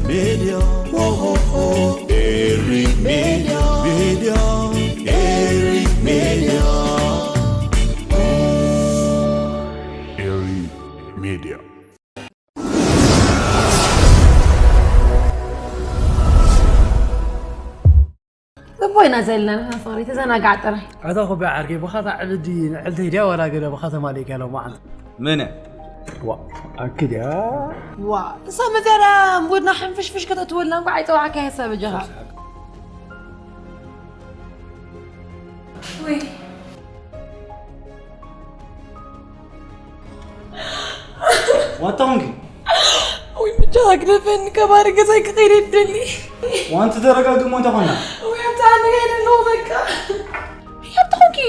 Media, oh, oh, oh. Eri Media, Media, Eri Media. Eri Media. ጽቡቕ ኢና ዘለና ንሕና ፍቕሪ፣ ተዘናጋዕ ጥራይ። ኣታ ኩባ ዓርከይ፣ ብኻታ ዕብዲ ንዕልተይ ድያ ዋላ ገለ ብኻ ተማሊእካ ሎማዓንቲ? መነ? ዋ፣ ኣኪ ድያ? ዋ፣ እሳ መዚያና ሙድና ሕንፍሽፍሽ ከተእትወልና እንኳ ኣይጸዋዕካያ እሳ በጃኻ። ወይ። ዋታ ኾንኪ? ወይ ብቻ ግደፈኒ፣ ከባሪ ገዛይ ክኸይድ ይደሊ። ዋንቲ ተረጋግሞ እንተ ኾና? ወይ ኣብታ ኣነ ከይደ ኣለኹ በቃ። ህያብ ተኾንኪ?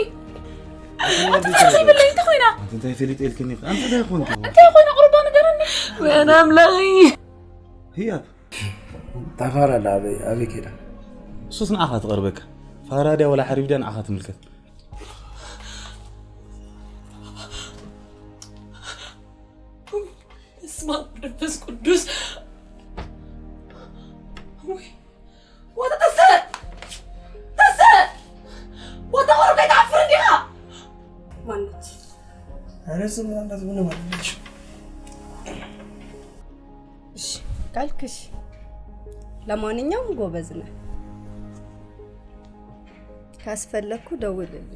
ኣንተ እንታይ ዘይብለይ እንታይ ኮይና? ኣንተ እንታይ ፈሊጥ ኢልክኒ? ኣንተ እንታይ ኾንኪ? እንታይ ኮይና ቁርባ ንገረኒ። ወይ ኣነ ኣምላኺ። ህያብ ታፋራ ኣላ ኣበይ ኣበይ ከይዳ? እሱስ ንዓኻ ትቐርበካ። ፋራ ድያ ወላ ሓሪፍ ድያ ንዓኻ ትምልከት። በስመ ኣብ መንፈስ ቅዱስ። ወይ፣ ዋታ ተሰ ተሰ ዋታ ቁሩብ ከይትሓፍር እንዲኻ። ማነት ኧረ ዝም በል እንዳትብሉ ማለት ነሽ። እሺ ካልክሽ። ለማንኛውም ጎበዝ ነህ። ካስፈለግኩ ደውልልኝ።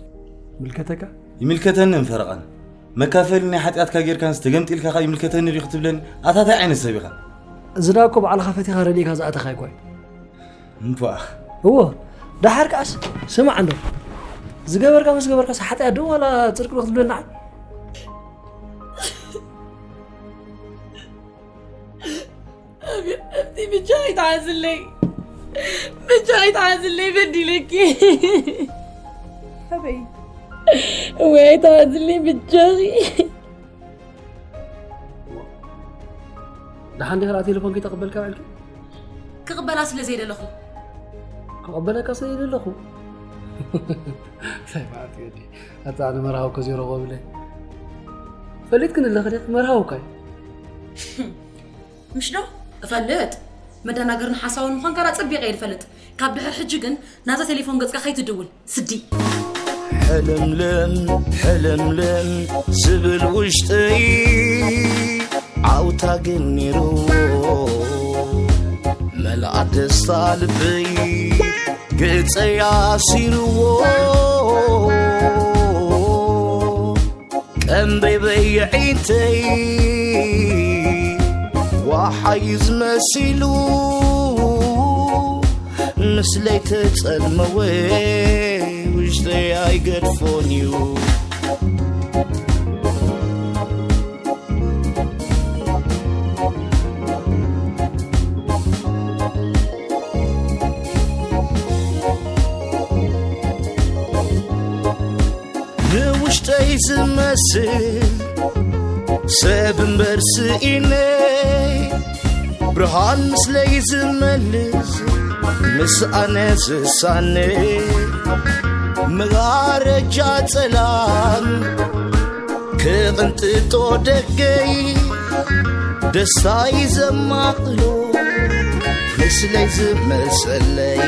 ምልከተካ? ይምልከተንን ፈረቓን። መካፈሊ ናይ ሓጢኣትካ ጌርካንስ ተገምጢልካ ኸኣ ይምልከተኒ ድዩ ክትብለኒ? ኣታ ታይ ዓይነት ሰብ ኢኻ? እዚ ዳ እኮ ባዕልኻ ፈቲኻ ረዲእካ ዝኣተኻ ኣይኮን። እምቧእ። እዎ፣ ደሓር ከኣስ ስማዕ እንዶ። ዝገበርካ ምስ ገበርካስ ሓጢኣት ዶ ዋላ ጽድቂ ዶ ክትብለና? ኣብቲ ብቻ ኣይትሓዝለይ፣ ብቻ ኣይትሓዝለይ በዲለኪ። ኣበይ ወይ ኣይትሓዝለይ ብቻኺ። ደሓን ዲኻ ቴሌፎን ከይተቐበልካ ውዒልካ? ክቕበላ ስለ ዘይደለኹ። ክቐበለካ ስለ ዘይደለኹ? እንታይ ማለት እዩ? ኣታ ኣነ መርሃዊ እኮ ዜሮ ቆብለ። ፈሊጥክኒ ኣለኺ ዲኺ? መርሃዊ እኮ እዩ። ምሽ ዶ? እፈልጥ። መደናገርን ሓሳውን ምዃንካ ዳ ጸቢቐ እየ ዝፈልጥ። ካብ ድሕር ሕጂ ግን ናዛ ቴሌፎን ገጽካ ከይትድውል። ስዲ። ሕልምልም ሕልምልም ዝብል ውሽጠይ ዓውታ ግን ነይርዎ። መልኣ ደስታ ልበይ ገጸይ ኣሲርዎ። ቀንበይበይ የዒንተይ ዋሓዩ ዝመሲሉ። ምስለይ ተጸልመወ ውሽጠይ ኣይገድፎን እዩ። ንውሽጠይ ዝመስል ሰብ እምበር ስኢነ። ብርሃን ምስለይ ዝመልስ ምስ ኣነ ዝሳነ። መጋረጃ ጸላም ክቕንጥጦ ደገይ። ደስታይ ዘማቕሎ ምስለይ ዝመሰለይ።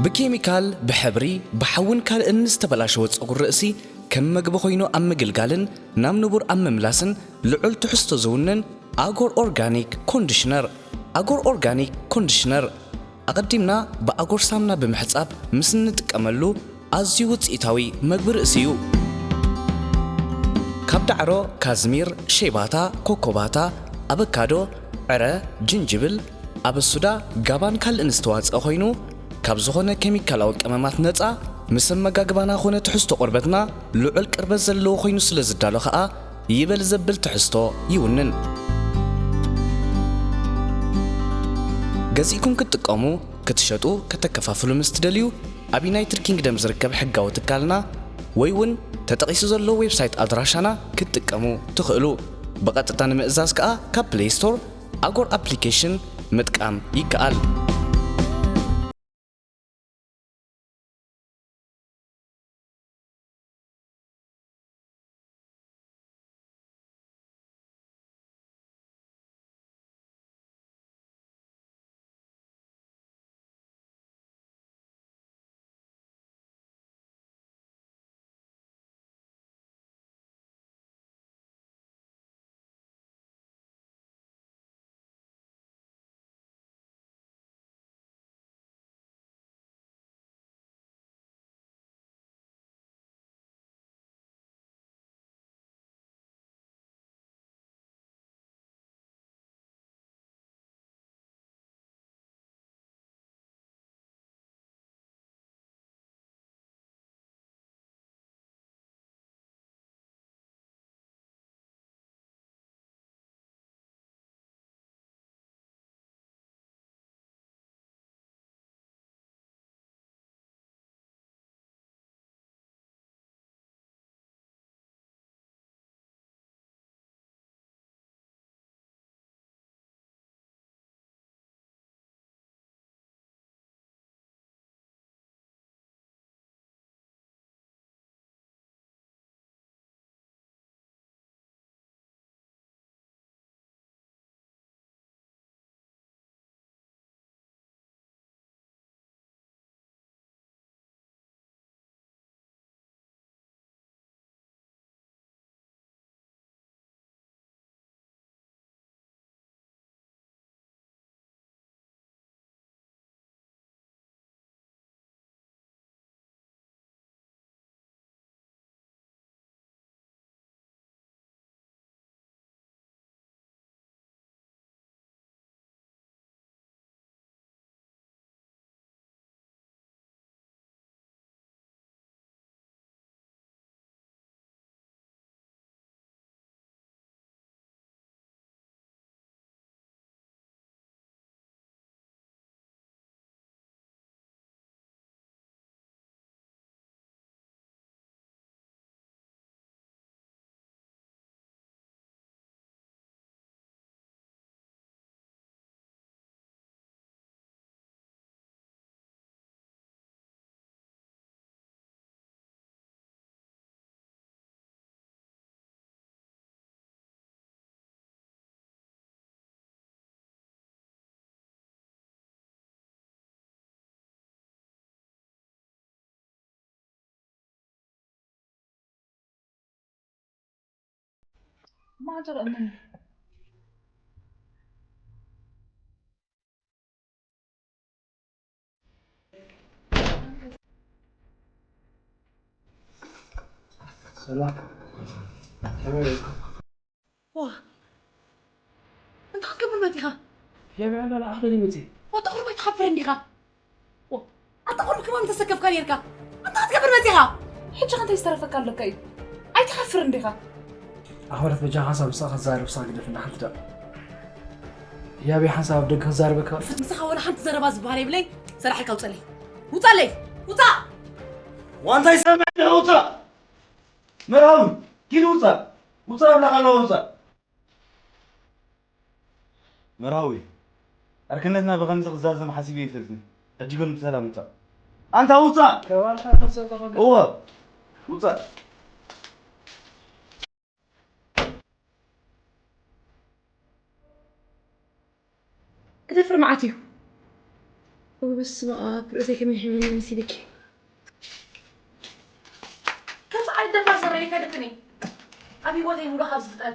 ብኬሚካል፣ ብሕብሪ፣ ብሓውን ካልእን ዝተበላሸወ ጸጉሪ ርእሲ ከም መግቢ ኮይኑ ኣብ ምግልጋልን ናብ ንቡር ኣብ ምምላስን ልዑል ትሕዝቶ ዝውንን ኣጎር ኦርጋኒክ ኮንዲሽነር። ኣጎር ኦርጋኒክ ኮንዲሽነር ኣቐዲምና ብኣጎር ሳምና ብምሕጻብ ምስ እንጥቀመሉ ኣዝዩ ውጽኢታዊ መግቢ ርእሲ እዩ። ካብ ዳዕሮ፣ ካዝሚር፣ ሼባታ፣ ኮኮባታ፣ ኣበካዶ፣ ዕረ፣ ጅንጅብል፣ ኣበሱዳ፣ ጋባን ካልእን ዝተዋጽአ ኮይኑ፣ ካብ ዝኾነ ኬሚካላዊ ቀመማት ነጻ፣ ምስ ኣመጋግባና ኾነ ትሕዝቶ ቆርበትና ልዑል ቅርበት ዘለዎ ኮይኑ ስለ ዝዳሎ ኸኣ፣ ይበል ዘብል ትሕዝቶ ይውንን። ገዚእኩም ክትጥቀሙ፣ ክትሸጡ፣ ከተከፋፍሉ ምስ ትደልዩ፣ ኣብ ዩናይትድ ኪንግደም ዝርከብ ሕጋዊ ትካልና ወይ እውን ተጠቒሱ ዘሎ ዌብሳይት ኣድራሻና ክትጥቀሙ ትኽእሉ። ብቐጥታ ንምእዛዝ ከኣ ካብ ፕሌይ ስቶር ኣጎር ኣፕሊኬሽን ምጥቃም ይከኣል። ማዕጾ ርአ መን እዩ? ሰላም። ከመይ ኢልኩም? ዋ፣ እንታይ ክትገብር መጺኻ? የብዕል ኣኽሊ መጺ። ዋ፣ ተቕርቦ ኣይትሓፍር እንዲኻ? ዋ፣ ኣታ ኩሉ ክማን ተሰከፍካ ኔርካ። ኣንታ ክትገብር መጺኻ? ሕጂ ከ እንታይ ዝተረፈካ ኣለካ እዩ? ኣይትሓፍር እንዲኻ? ኣኽብረት በጃኻ ሓንሳብ ምሳኻ ክዛረብ ሳግ ደፍና ሓንቲ ደቕ። ያበይ ሓንሳብ ኣብ ደገ ክዛረበካ? ምሳኻ ወላ ሓንቲ ዘረባ ዝበሃል የብለይ። ሰራሕካ ውጸለይ። ውጻለይ። ውጻ! ዋንታይ ሰምዕ ውጻ! መርሃዊ፣ ኪድ ውጻ! ውጻ ኣብላኻ ኣለዋ ውጻ! መርሃዊ፣ ዕርክነትና ብኸምዚ ክዛዘም ሓሲበ ኣይፈልጥን። ሕጂ ግን ብሰላም ውጻእ። ኣንታ ውጻእ! ከባልካ ተሰጠቐ። እወ፣ ውጻእ። ክደፍር መዓት እዩ። በስመ ኣብ፣ ርእሰይ ከመይ ሒመኒ መሲልኪ? ከምዚ ዓይነት ደፋር ሰብኣይ ከድፍኒ ኣብ ህይወተይ ሙሉእ ካብ ዝፍጠር።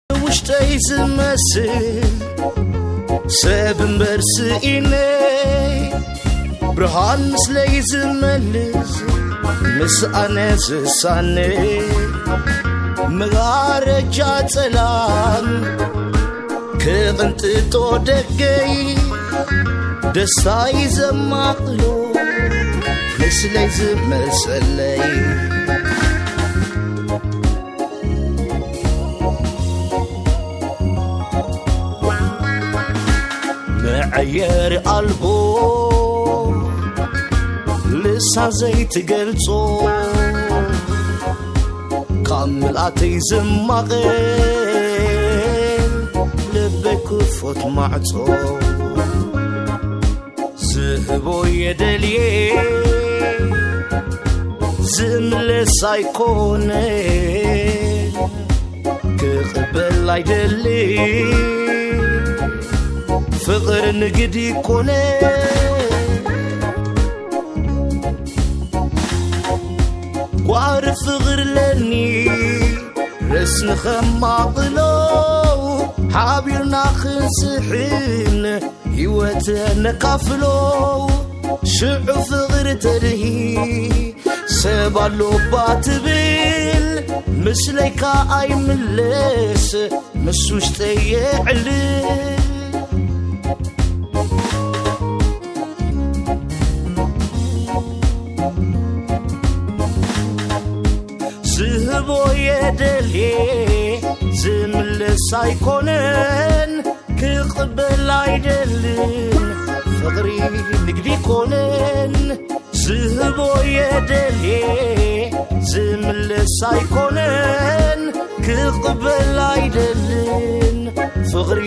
ውሽጠይ ዝመስል ሰብ እምበር ስኢነ፣ ብርሃን ምስለይ ዝመልስ ምስ ኣነ ዝሳነ፣ መጋረጃ ጸላም ክቕንጥጦ ደገይ፣ ደስታይ ዘማቕሎ ምስለይ ዝመሰለይ። መዐየሪ ኣልቦ ልሳን ዘይትገልጾ፣ ካብ ምልኣተይ ዝማቐል ልበይ ክፉት ማዕጾ። ዝህቦ የደልየ ዝምለስ ኣይኮነ፣ ክቕበል ኣይደሊ። ፍቕሪ ንግዲ ኮነ፣ ጓሪ ፍቕሪ ለኒ ረስኒ ኸማቕሎ፣ ሓቢርና ክንስሕን ህይወት ነካፍሎ። ሽዑ ፍቕሪ ተድሂ ሰብ ኣሎባ ትብል፣ ምስለይካ ኣይምለስ ምስ ውሽጠይ የዕልል። ዝህቦ የደልየ ዝምለስ ኣይኮነን፣ ክቕበል ኣይደልን ፍቕሪ ንግዲ ኮነን። ዝህቦ የደልየ ዝምለስ ኣይኮነን፣ ክቕበል ኣይደልን ፍቕሪ